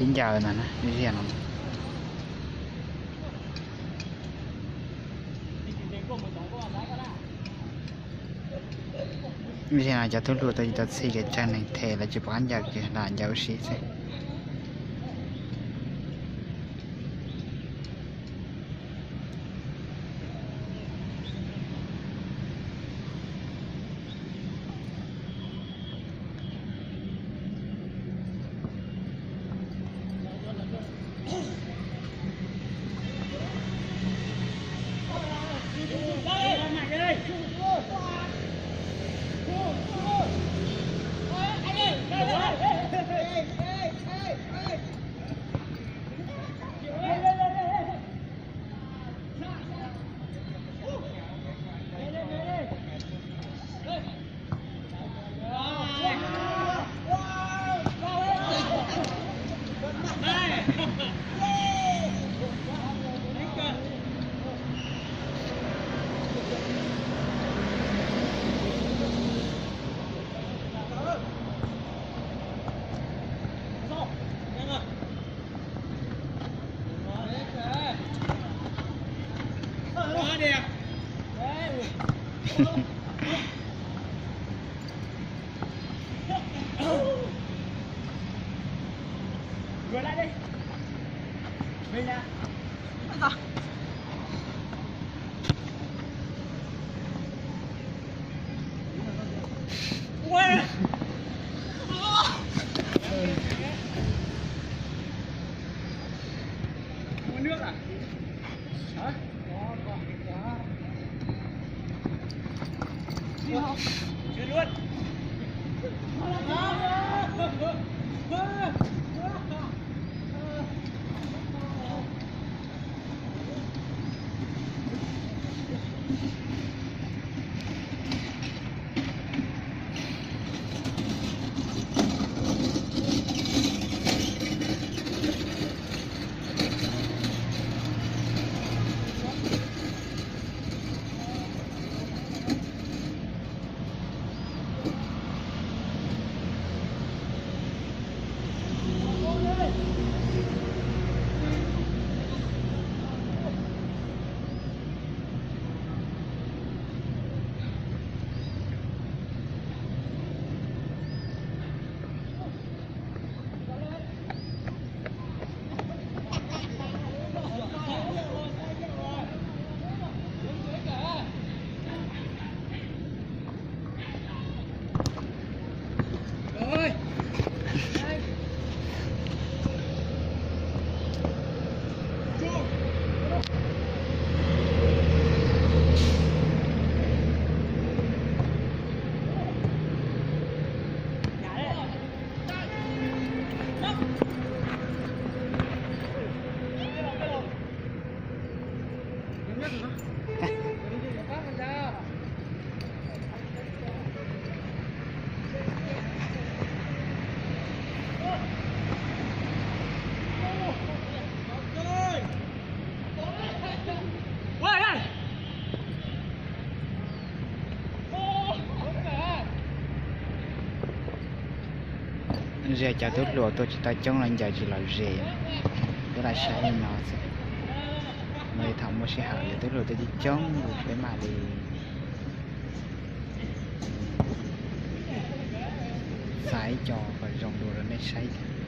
Ncaws no, ziag no. Ziag no cov tub hluas tuaj tsis tau txhij kev tsev neeg them lawv tsis pom qab ncaws kiag, lam ncaws ua si xwb. Ziag cov tub hluas tuaj tsis tau coob los ncaws tsis lom zem, peb lam saib li no xwb. Mas thaum muaj sij hawm cov tub hluas tuaj coob coob peb mam li txais ib co kom zoo dua rau nej saib.